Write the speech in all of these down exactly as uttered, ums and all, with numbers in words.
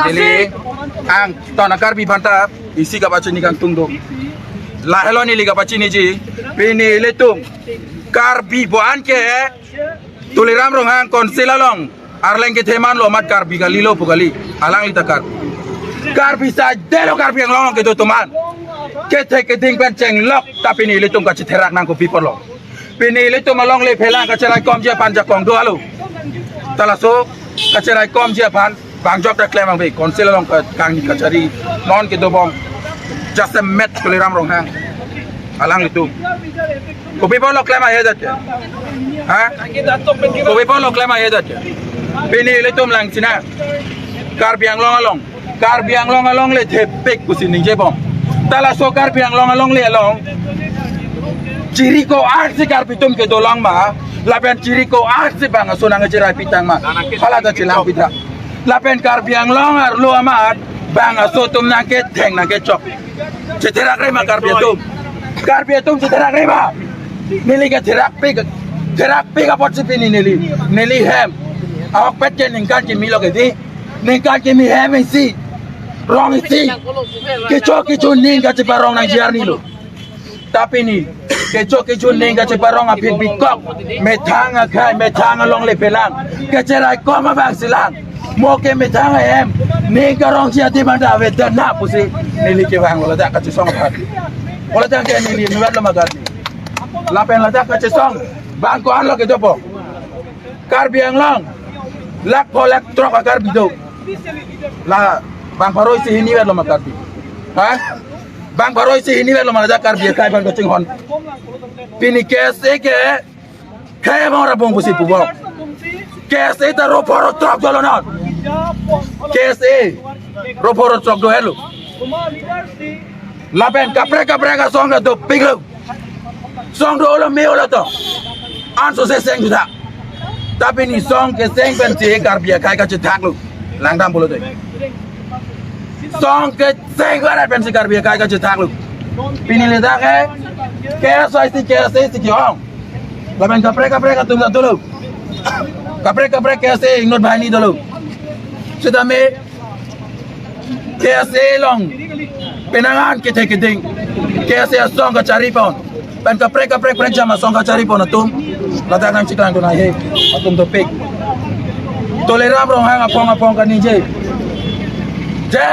Neli angton a-Karbi aphanta isi kapachini kangtung do. Lahelo neli kapachiniji, pini ilitum Karbi pu-an ke Tuliram Ronghang Council along arleng kethe manlo amat Karbi kalilo pu kali, alangli ta Karbi. Karbi saidelo Karbi Anglong along kedo atum an. Kethe keding pen chenglok, ta pini ilitum kachetherak nang kopi apotlo. Pini ilitum alongle phelang kacheraikomji aphan jakong do alo. Ta laso kacheraikomji aphan bang jok ta klem nangve, Council along ka-, kangni kachari non kedobom jasemet Tuliram Ronghang alanglitum. Kopi apotlo klem ahe jat ke? Ha? Kopi apotlo klem ahe jat ke? Pini ilitum lang sina Karbi Anglong along, Karbi Anglong alongle thepik pusi ningjebom. Ta laso Karbi Anglong alongle along chiriko arsi Karbi atum kedo lang ma, lapen chiriko arsi bang aso nangcherai pitang ma, hala ta chelang pitang. Lapen Karbi Anglong arlo amat bang aso atum nangketheng nangkechok. Chetherakre ma Karbi atum? Karbi atum chetherakre ma? Neli ke therakpik, therakpik apotsi pini neli, neli hem ahokpet ke ningkan kimi lo ke di, ningkan kimi hem isi, rong isi, kecho kecho ning kacheparong nangji arnilo. Ta pini kecho kecho ning kacheparong aphi bikok, methang akhei, methang alongle phelang kacheraikom abang si lang. Mo ke methang ahem ning karongji adim anta avedet nang pusi neli kevang lo ladak kachesong aphan. Ladak ke neli inutvet lo ma Karbi. Lapen ladak kachesong bang ko-an lo kedopo? Karbi Anglong lakh pho lakh throk a-Karbi do. La bang pharo isi hinivet lo ma Karbi? Ha? Bang pharo isi hinivet lo ma ladak Karbi akhei aphan kachinghon? Pini K S A ke khei abang ra bong pusi pubom. K S A ta ro pho ro throk dolo non. K S A ro pho ro throk do helo. Lapen kaprek kaprek asong ta dopiklo. Song do olo me olo to. Anso se seng juta. Ta pini song keseng pensi Karbi akhei kachethaklo. Langdam pulote, song keseng barat pensi Karbi akhei kachethaklo. Pini ladak ke K S Y C, K S A C ke-ong. Lapen kaprek kaprek atum ta dolo. Kaprek kaprek K S A ingnot banghini dolo. Sitame K S A along penang an kethe keding, K S A asong kacharipon, pen kaprek kaprek prekjam asong kacharipon atum ladak nangcheklang dun ahe atum dopik. Tuliram Ronghang aphong aphong kaningje, je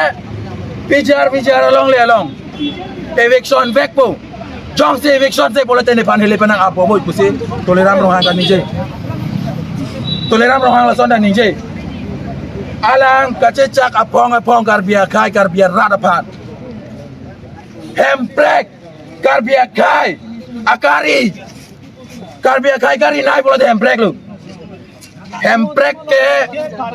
P G R V G R alongle along eviction vekpo. Jongsi eviction se pulote nephan hile penang apo boi pusi Tuliram Ronghang kaningje. Tuliram Ronghang lason ta ningje. Alang kachechak aphong aphong Karbi akhei Karbi arat aphan. Hemprek Karbi akhei akari, Karbi akhei kari nai pulote hemprek lo. Hemprek ke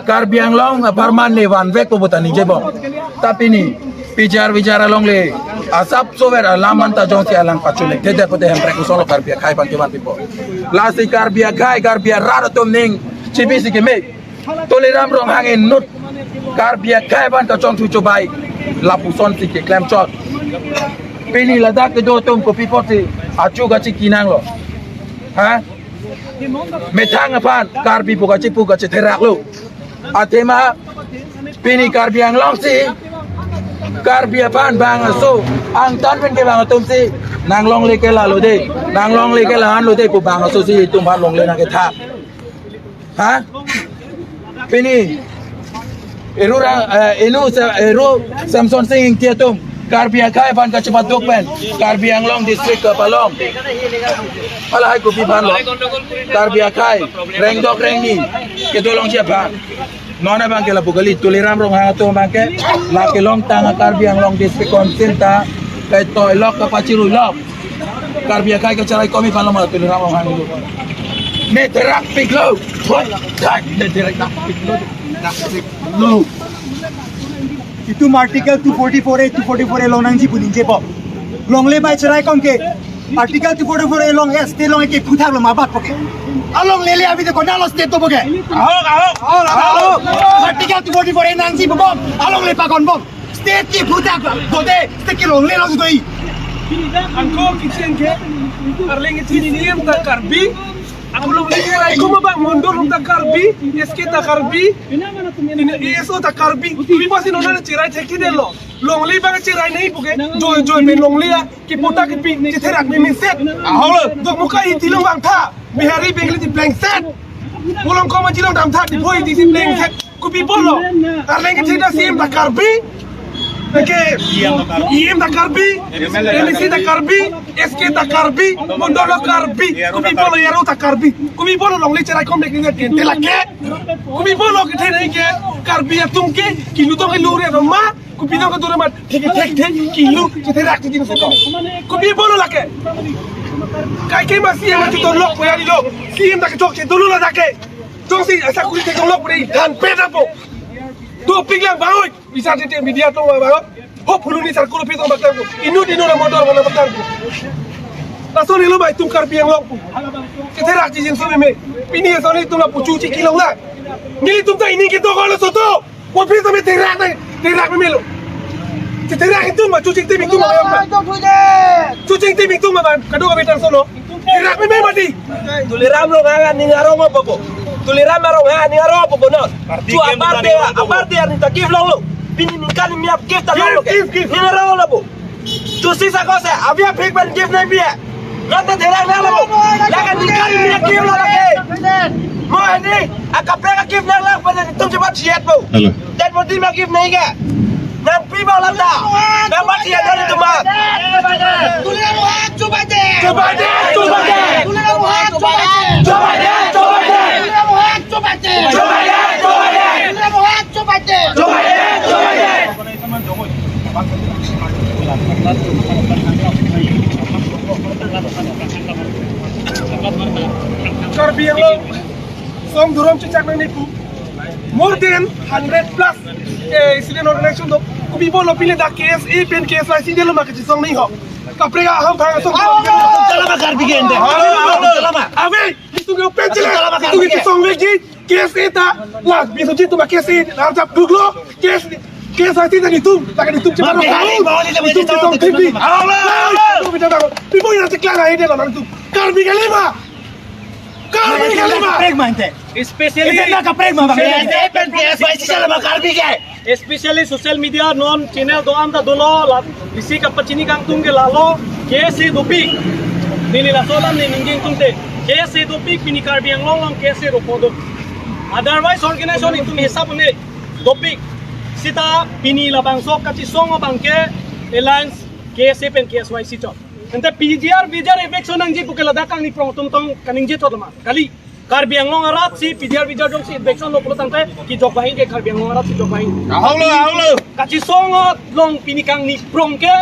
Karbi Anglong apharman ne vanvekpo pu ta ningjebom. Ta pini P G R V G R alongle asap sover alam anta jongsi alang pachulek thedet pute hemprek kosonlo Karbi akhei aphan kevan pipo? Lasi Karbi akhei Karbi arat atum ning chibisi keme. Tuliram Ronghang inut Karbi akhei aphan kachongthu chobai lapusonsi keklem chot. Pini ladak kedo atum kopi apotsi achu kachiki nanglo? Ha? Methang aphan Karbi pu kachipu kachetheraklo. Athema pini Karbi Anglong si Karbi aphan bang aso angtan pen kevang atum si nanglongle ke lalo de, nanglongle ke la-an lo de pu bang aso si itum aphan longle nangkethak. Ha? Pini Eru ra, eh, Inu Sa-, Eru Samson Sing Ingti atum Karbi akhei aphan kachepaduk pen Karbi Anglong district kapalong. Halahai kopi aphanlo? Karbi akhei rengdok rengni kedolongji aphan. Non abang ke lapu kali, Tuliram Ronghang atum abang ke la kelongtang a-Karbi Anglong District Council ta kaitoilok kapachiruilok. Karbi akhei kacharaikom aphanlo ma Tuliram Ronghang lo. Ne therakpiklo. Thoi, thoi, ne therakpiklo. Therakpiklo. Itum Article two forty-four A, two forty-four A along nangji pu ningjebom. Longle bai cheraikom ke Article two forty-four A along, S T along ke phuthaklo ma bat poke. Alongle le abi de konatlo state do poke. Ahok, ahok. Ahok, ahok. Article two forty-four A nangji bom. Alongle pakonbom. State ke phuthak do de, state ke longle lo do-i. Anko kitchen ke, arleng kitchen ni em ta Karbi. Along le cherai koma bang mondol ta Karbi, S K ta Karbi, ini A S O ta Karbi. Kopi pusi non cherai thekthedetlo. Longle bang cherai nangji puke, joi joi pen longle a, kipu ta kipi, chetherak meme set. Ahok lo. Dokmoka Hiti along vangtha, Bihari Bengali ti plengset. Molongkom aji along damtha, Diphu Hiti ti plengset. Kopi pulo? Arleng kethek ta C M ta Karbi. Oke. E M ta Karbi. M A C ta Karbi. S K ta Karbi. Mondol ta Karbi. Kopi pulo aro ta Karbi? Kopi pulo longle cherai kom dek ni ke te lake? Kopi pulo kethe nangji ke Karbi atum ke kilu tong kilu re ma? Kopi tong kilu re ma? Thek thek thek kilu chetherak chejin se ko. Kopi pulo lake? Kaike ma C M achu tonlok po ya dilo. C M ta kechokche dolo la dake. Jongsi asakuri theklong lok puri dhan pet apo. Dopik lang bang oi. Bisa titi media tong bang oi. Hop hulu ni sarkul pi tong bak tangku. Inut inut na motor mana bak tangku. Lason helo bai tum Karbi Anglong pu. Chetherak chejin si meme. Pini ason itum lapu chuche kelong la. Nelitum ta ini ketok lo soto. Kopi tame therak nang, therak meme lo. Chetherak itum ma, chuchingtim itum ma, bang. Chuchingtim itum ma, bang. Kadokave tang solo. Therak meme mati. Tuliram Ronghang aning arong apo ko? Tuliram Ronghang aning arong apo ko non? Chu apar de, apar de arni ta gift longlo. Pini ningkan ni miap gift ta longlo ke. Gift, gift, gift. Aning arong lo po. Chusi sa ko se, avi aphik pen gift nangpi. Nonte therak nang lo. Lake ningkan ni gift lo lake. Mo ini, akaprek a-gift nanglang pen itum chepat chiat po. Hello. Dead body ma gift nangji ke. Nangpi bang lam ta. Nangpat chiat lo itum ma. Tuliram Ronghang chubaje. Chubaje, chubaje. Tuliram Ronghang chubaje. Chubaje, chubaje. Tuliram Ronghang chubaje. Chubaje, chubaje. Tuliram Ronghang chubaje. Chubaje, chubaje. Karbi Anglong song durom chechak nangji pu. More than hundred plus, eh, student organization do. Kopi pulo pini dak K S A pen K S Y C delo ma kachesong nangji ho. Kaprek aham thang song. Chala ma Karbi ke ente. Chala ma. Ave, itum ke pen chele. Itum ke song vekji. K S A ta, la, Biswajit atum K S A, la, jap duklo, K S, K S A ti ta itum, ta itum cuma. Itum cuma T V. Halo, halo. Itum cuma. Itum yang ceklang aja deh, lalu itum. Karbi kalima. Karbi kalima. Kaprek ma ente. Especially ente na kaprek ma, bang. Ente pen K S Y C chala ma Karbi ke. Especially social media non channel do-an ta dolo la, isi kapachini kangtung ke lalo, K S A dopik. Neli laso alam ne ningje ingtungte, K S A dopik, pini Karbi Anglong along K S A ropo do. Otherwise organization itum hisap un-e dopik. Seta pini labangso kachesong abang ke alliance K S A pen K S Y C chot. Ante P G R V G R eviction nangji puke ladak kangni prong atum tong kaningje chot ma. Kali. Karbi Anglong arat si P G R V G R jongsi eviction lo pulo tangte kejok banghini ke Karbi Anglong arat si jok banghini. Ahok lo, ahok lo. Kachesong along pini kangni prong ke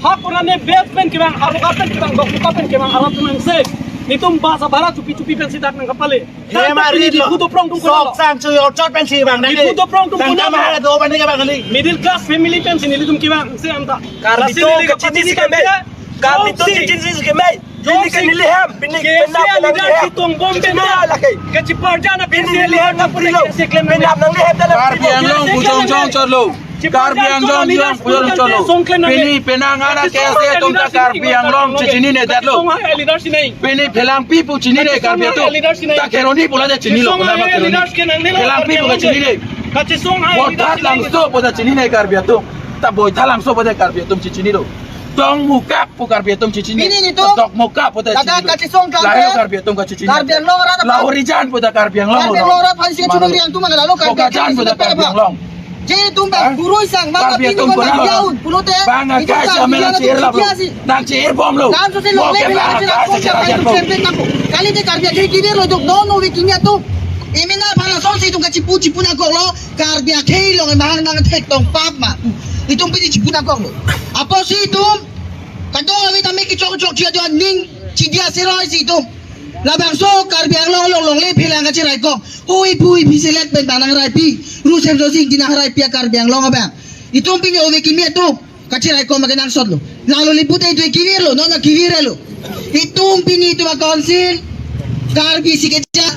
ha kurane bed pen kevang, aroga pen kevang, dokmuka pen kevang arat nang se. Netum bus abhara chupi chupi pensi dak nangkapale. Ye ma ri lo. Diphu doprong atum sok kunalo. Sang chu yo chot pensi vang nang. Diphu doprong atum kunalo. Tangka mahal do bani kevang kali. Middle class family pensi nelitum kevang se anta. Karbi atum kachinine keme. Karbi atum kachinine keme. Pini ke neli hem, pini ke penap penang neli hem. Pini neli hem na pilo. Penap nang neli hem dalam. Karbi Anglong pujong jong chotlo. Karbi Anglong jong pujong chotlo. Pini penang ana K S A atum ta Karbi Anglong chechinine detlo. Pini phelangpi pu chinine Karbi atum. Ta Kheroni pu la de chinilo. Phelangpi pu kachinine. Boithalangso pu ta chinine Karbi atum. Ta Boithalangso pu ta Karbi atum chechinilo. Tongmukak pu Karbi atum chechinine. Pini netum. Tokmokak pu ta chechinine. Ladak kachesong tangte. Lahelo Karbi atum kachechinine. Karbi Anglong arat. Lahorijan pu ta Karbi Anglong. Karbi Anglong arat aphan si chunang riang atum mana lalu Karbi Bokajan pu ta Karbi Anglong. Jadi itum bang kuroi sang bang Karbi atum pun jaun pulote. Bang itum akai Karbi sama atum chir lah. Nang chir bom lo. Langsung si longle bang akai sama chir bom. Kali de Karbi akhei kidir lo jok non no wikinya tu. Imina bala song si itum kachipu chipu nangkoklo. Karbi akhei along mahang nangthektong pap ma. Itum pini chipu nangkoklo. Apotsi itum kadokave tame kechok chok chia jo ning chidia seroi si itum. Labangso Karbi Anglong along longle phelang kacherai kok. Hui phui phi selet pen bang nangraipi. Ru Semsonsing Ingti nangraipi a-Karbi Anglong abang. Itum pini ove kimi atum kacherai kok ma kenangsotlo. Lalo lipute itum kivirlo, non na kivirlo. Itum pini itum a-council Karbi si keja.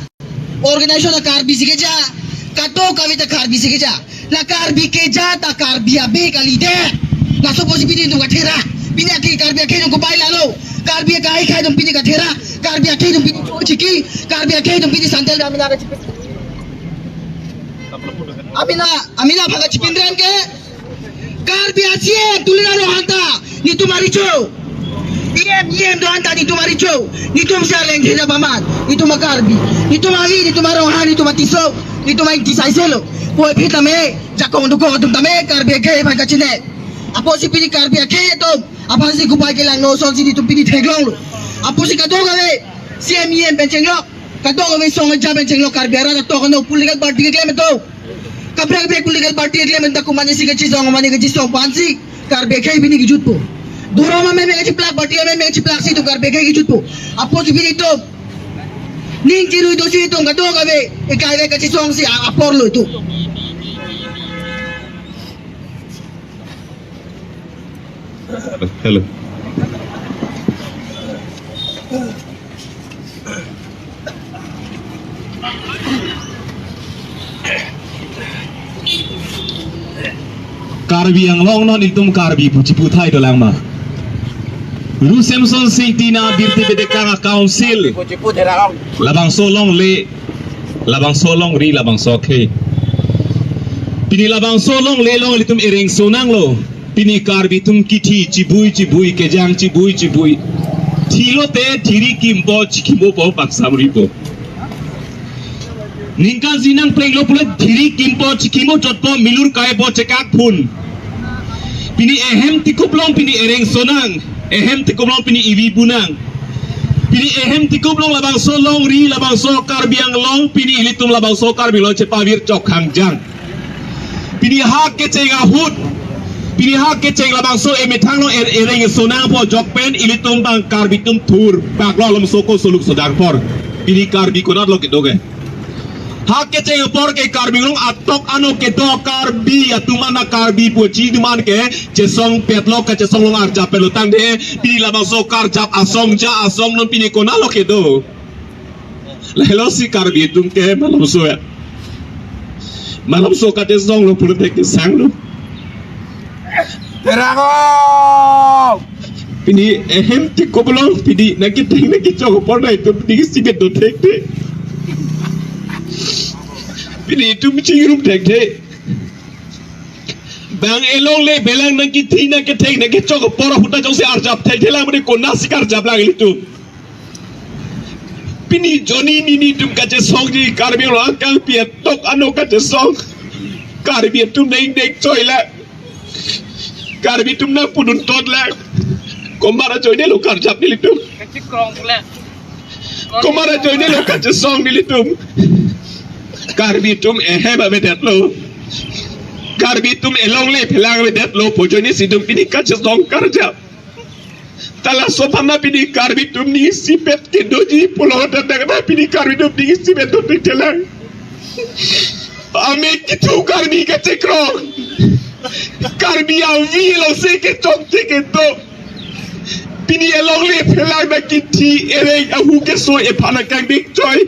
Organization a-Karbi si keja, kadokave ta Karbi si keja. La Karbi keja ta Karbi abe kalidet. Laso apotsi pini itum katherak. Pini akhei Karbi akhei nung kopai lalo. Karbi akai akhei atum pini kathera, Karbi akhei atum pini chiki, Karbi akhei atum pini sandal dam amena kachipi. Amena, amena aphan kachipindren ke. Karbi a-C E M Tuliram Ronghang ta netum arecho. E M, E M do-an ta netum arecho. Netum si aleng theda paman. Netum a-Karbi. Netum ahi, netum a-Ronghang, netum a-Tisso, netum a-Ingti saiselo. Puvoiphit tame, jakong dokok atum tame, Karbi akhei aphan kachine. Apotsi pini Karbi akhei atum aphansi kopai kelangno asonsi netum pini theklonglo. Apotsi kadokave C E M, E M pen chenglok, kadokave song aja pen chenglok, Karbi arat atok ano political party keklem atum, kaprek kaprek political party keklem atum ta komatnesi kachesong, komatne kachesong aphansi Karbi akhei pini kejutpo. Dhorom ameme kachiplak, party ameme kachiplak si itum Karbi akhei kejutpo. Apotsi pini itum ning chirui dosi itum kadokave ekai ave kachesongsi a-, aporlo itum. Hello. Karbi Anglong non itum Karbi pu chipu thai dolang ma. Ru Semson Sing Tina Birti Bedekang a-council. Labangso longle, labangso longri, labangso akhei. Pini labangso longle along ilitum ereng sonanglo. Pini Karbi atum kithi chibui chibui, kejang chibui chibui. Thilote thiri kimpo, chikimopo, paksamripo. Ningkan isi nangplenglo pulote thiri kimpo, chikimo chotpo, milur kaipo, chekak phun. Pini ehem tikup along pini ereng sonang, ehem tikup along pini ivi bunang. Pini ehem tikup along labangso longri, labangso Karbi Anglong, pini ilitum labangso Karbi Anglong chepavir chok hangjang. Pini ha kecheng ahut, pini ha kecheng labangso emethang along er-, ereng sonangpo ajok pen ilitum abang Karbi atum thur paklo alomso ko soluk sodang apor. Pini Karbi konatlo kedo ke? Ha kecheng apor ke Karbi Anglong atok ano kedo, Karbi atum ana Karbi pu chi atum an ke chesong petlo, kachesong along arjap petlo tangte pini labangso karjap asong ja asong non pini konatlo kedo? Lahelo si Karbi atum ke malomso ya. Malomso kachesonglo pulote kesanglo. Terang o! Pini ehem tikup along pini nangketheng nangkechok apor na itum pini sibet do thekthe. Pini itum chingrum thekthe. Bang elongle belang nangkethi nangketheng nangkechok apor ahut ta jongsi arjap thekthelang mane konatsi karjaplang ilitum? Pini joni nini atum kachesongji Karbi Anglong akangpi atok ano kachesong. Karbi atum neng dek choilang. Karbi atum nangpudun totlang. Komat ajoinelo karjap nelitum? Kachikrong pule. Komat ajoinelo kachesong nelitum? Karbi atum ehem avedetlo. Karbi atum elongle phelang avedetlo pu ajoine si itum pini kachesong karjap. Ta laso aphan na pini Karbi atum ning isipet kedoji pulo, ta dak na pini Karbi atum ning isipet do thekthelang. Amek kethu Karbi kachekrong. Karbi avi alongsi kechokche kedo. Pini elongle phelang na kithi ereng ahu keso ephan akangdik choi.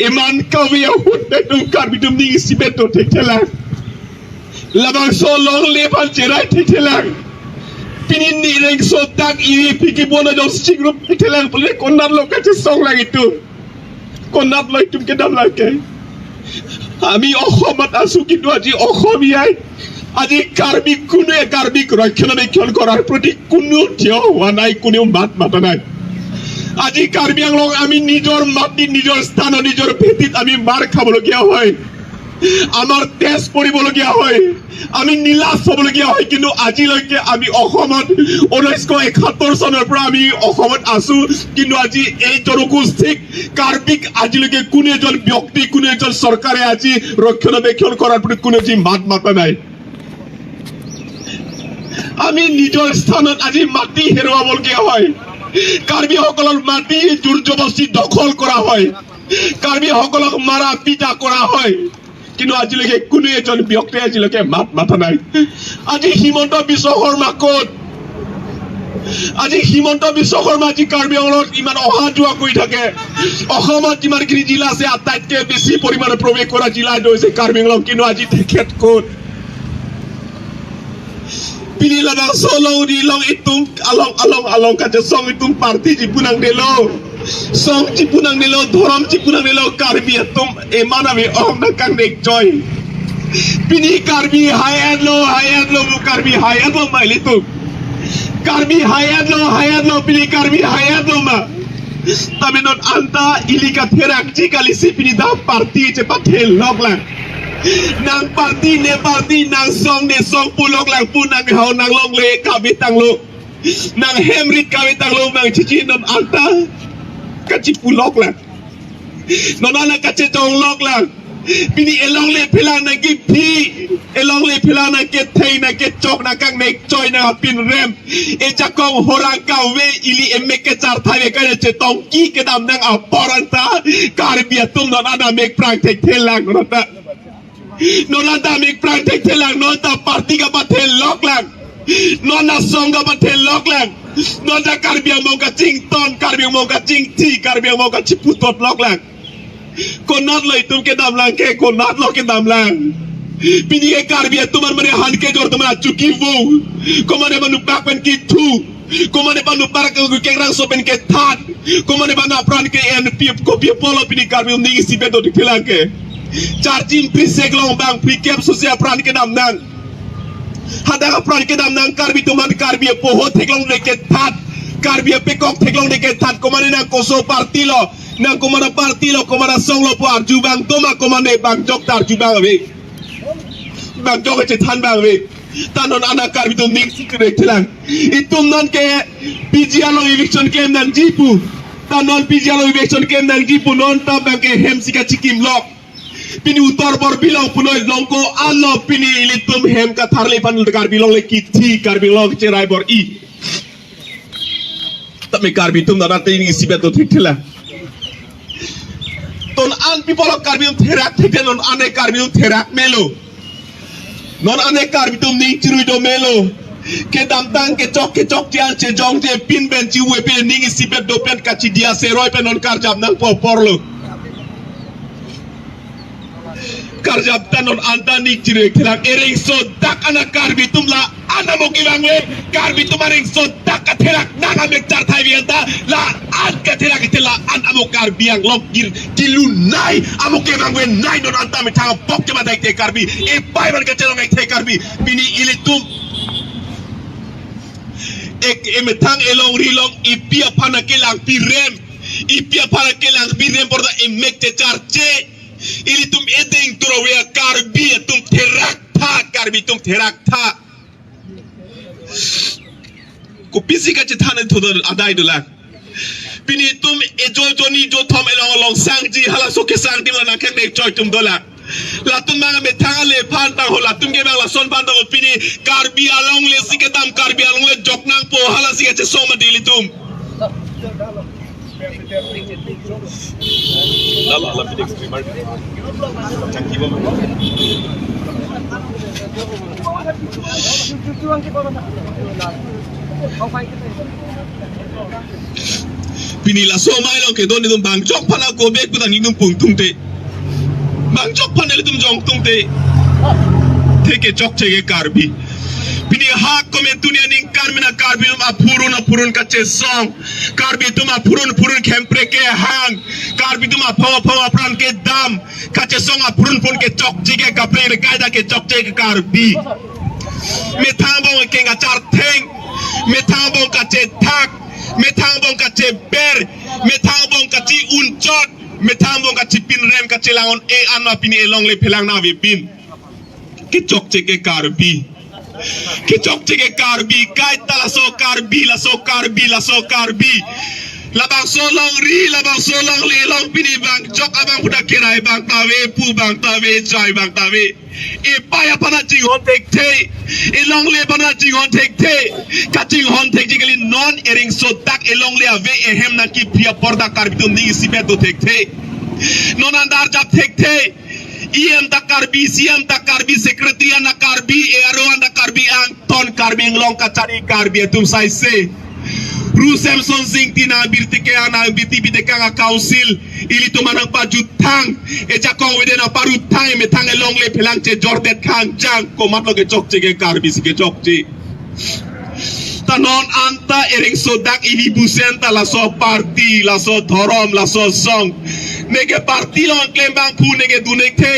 Eman kave ahut na itum Karbi atum ning isipet do thekthelang. Labangso longle aphan cherai thekthelang. Pini nireng sotak iri piki bona jongsi chingrum thekthelang pule konatlo kachesonglang itum? Konatlo itum kedamlang ke? Ami Ohomot asu kintu aji Ohom iyai. Aji Karbi kunu, Karbi rokhyonobekkhon korar proti kunu thio howa nai, kunu mat mata nai. Aji Karbi Anglong ami nijor mati, nijor sthan, nijor bhetit ami mar khabologiya hoy. Amar test poribologiya hoy, ami nilas hobologiya hoy, kintu ajiloike ami Ohomot, unnish ekhattor sonor pora ami Ohomot asu, kintu aji ei jonogostik Karbik ajiloike kunu ejon byokti, kunu ejon sorkare aji rokhyonobekkhon korar puri kunu aji mat mata nai. Ami nijor sthanot aji mati herowabologiya hoy, Karbi hokolor mati jur jobosti dokhol kora hoy, Karbi hokolok mara pita kora hoy. Kintu ajiloike kunu ejon byokti ajiloike mat mata nai. Aji Himanta Biswa Sarma kot? Aji Himanta Biswa Sarma aji Karbi Anglong iman oha jua koi thake. Ohomot iman kiri jila se ataitke besi poriman probe kora jila do se Karbi Anglong, kintu aji thekhet kot? Pini labangso alongri along itum along along along kachesong itum party chipu nangdelo. Song chipu nangdelo, dhorom chipu nangdelo, Karbi atum eman ave ong nangkangnek choi. Pini Karbi hai-etlo, hai-etlo, Karbi hai-etlo ma ilitum. Karbi hai-etlo, hai-etlo, pini Karbi hai-etlo ma. Tame non anta ili katherakji kalisi pini dak party chepathelok lang. Nang party ne party, nang song ne song pulok lang pu, nang hau nang longle kave tanglo. Nang hem rit kave tanglo, nang chichi non anta kachipulok lang. Non anta kachechonglok lang. Pini elongle phelang nangkiphi, elongle phelang nangketheng, nangkechok, nangkangnek choi, nangpinrem. Ejakong horang kave, ili emek kecharthai ve kane chetongki kedam nang apor anta Karbi atum non anta mek prang thekthe lang non anta. Non anta mek prang thekthe lang, non anta party kapathelok lang. Non anta song kapathelok lang. Non anta Karbi Anglong kachington, Karbi Anglong kachingthi, Karbi Anglong kachiputotlok lang. Konatlo itum kedam lang ke, konatlo kedam lang. Pini ke Karbi atum an mane han kejor atum an achuki vo. Komane manu pak pen kithu. Komane panu pak ke kekrangso pen kethat. Komane panu apran ke-en pi kopi apotlo pini Karbi atum ning isipet dothekthe lang ke. Charjim prisek long bang phlikep sose apran kedam nang. Hadak apran kedam nang Karbi atum an, Karbi apoho theklongde kethat. Karbi apekok theklongde kethat, komane nang koso party lo, nang komat aparty lo, komat asong lo pu arju abang do ma, komane bang jok ta arju abang ave. Bang jok chethan abang ave. Ta non anta Karbi atum ning isi thekthe lang. Itum non ke P G R along eviction klem nangji pu. Ta non P G R along eviction klem nangji pu, non ta bang ke hem si kachikimlok. Pini utor bor bilong punoi longko alo pini ilitum hem katharli aphan Karbi alongle kithi, Karbi along cherai bor-i. Tame Karbi atum non anta ning isipet dothekthe lang. Ton an people of Karbi atum therak thekthe, non anta Karbi atum therak melo. Non anta Karbi atum ning chirui do melo. Kedamtang kechok kechokche an chejongje pin pen chiwe pin ning isipet do pen kachidia seroi pen non karjap nangpo aporlo. Karjap ta non anta ning chirui therak, ereng sodak anta Karbi atum la-an amo kevang ave, Karbi atum areng sodak katherak nang amek charthai ve anta, la-an katherak ite la-an amo Karbi Anglong kir kilu nai, amo kevang ave nai, non anta methang apok chematha thekthe Karbi, epai ban kachelong thekthe Karbi, pini ilitum ek emethang elongri along ipi aphan kelangpi rem, ipi aphan kelangpi rem porda emek checharche, ilitum edeng turo ave, Karbi atum therak tha, Karbi atum therak tha. Kopisi kachethan thu do adai dolang. Pini itum ejo joni jothom elong along sangji, halaso kesang adim la nangkangnek choi atum dolang. Latum bang methang ale aphan tang ho, latum ke bang lason aphan tang ho, pini Karbi alongle si kedam, Karbi alongle jok nangpo, halasi kachesong mati ilitum. Lalo, lalo, pini extreme. Changki bom. Pini laso amei along kedo netum bang jok aphan ako bek puta netum pung tungte. Bang jok aphan netum jong tungte. Theke chokche ke Karbi. Pini ha komentunia ning karmina Karbi atum aphurun aphurun kachesong. Karbi atum aphurun aphurun khempre kehang. Karbi atum aphong aphong apran kedam. Kachesong aphurun aphurun kechokche ke kaprek rekai ta kechokche ke Karbi. Methang bong kengkachartheng. Methang bong kachethak. Methang bong kacheber. Methang bong kachi-unchot. Methang bong kachipinrem kachelang-un-e anma pini elongle phelang nave pin. Kechokche ke Karbi. Kechokche ke Karbi, kaita laso Karbi, laso Karbi, laso Karbi. Labangso alongri, labangso alongle along pini bang jok abang puta kerai bang ta ave, pu bang ta ave, jai bang ta ave. Epai aphan chinghon thekthe, elongle aphan chinghon thekthe. Kachinghon thekji kali, non ereng sodak elongle ave, ehem nangkiphi aporda Karbi atum ning isipet do thekthe. Non anta arjap thekthe. E M ta Karbi, C M ta Karbi, secretary anta Karbi, A R O anta Karbi, angton Karbi Anglong kachari Karbi atum saise. Ru Semson Sing ti nang birti ke nang birti bide kang a council, ilitum nangpajutthang, ejakong wede nangparuthang, emethang elongle phelang chejordet khangjang, komatlo kechokche ke Karbi si kechokche. Ta non anta ereng sodak ili busen ta laso party, laso dhorom, laso song. Neke party along klem abangphu neke dun thekthe.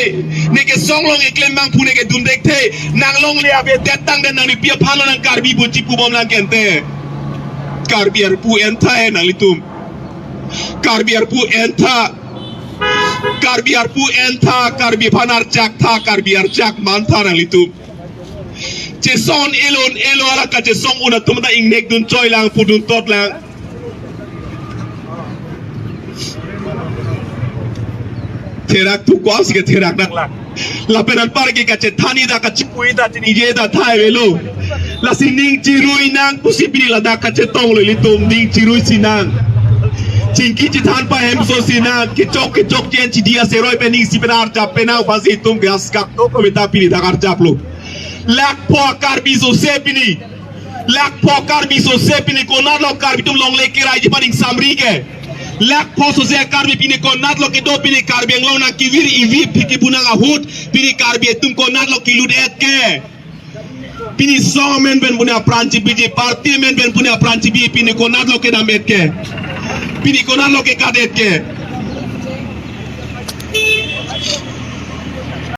Neke song along klem abangphu neke dun thekthe. Nang longle ave det tangte nangli pi aphan lo nang Karbi buchi pubom lang kente. Karbi arpu entha he nanglitum. Karbi arpu entha. Karbi arpu entha, Karbi aphan arjak tha, Karbi arjak mantha nanglitum. Chesong elon elo ala kachesong un atum ta ingnek dun choi lang, pudun tot lang. Therak tu kwas ke therak nang lang. Lapen anpar ke kachethan-i ta, kachepui ta, chiningje ta thai avelo. Lasi ning chirui nang pusi pini ladak kachetong lo ilitum, ning chirui si nang. Chingki chethan pahemso si nang, kechok kechok chen chidi aseroi pen ning si pen arjap pen nang pasi itum ke askak to kometa pini dak arjap lo. Lakh pho Karbi sose pini. Lakh pho Karbi sose pini konat lo Karbi atum longle keraiji paning samri ke. Lakh pho sose Karbi pini konat lo kedo pini Karbi Anglong nang kevir ivi phiki bunang ahut pini Karbi atum konat lo kelut et ke. Pini song amen pen puni apran chibiji, party amen pen puni apran chibi pini konat lo kedam et ke. Pini konat lo kekat et ke.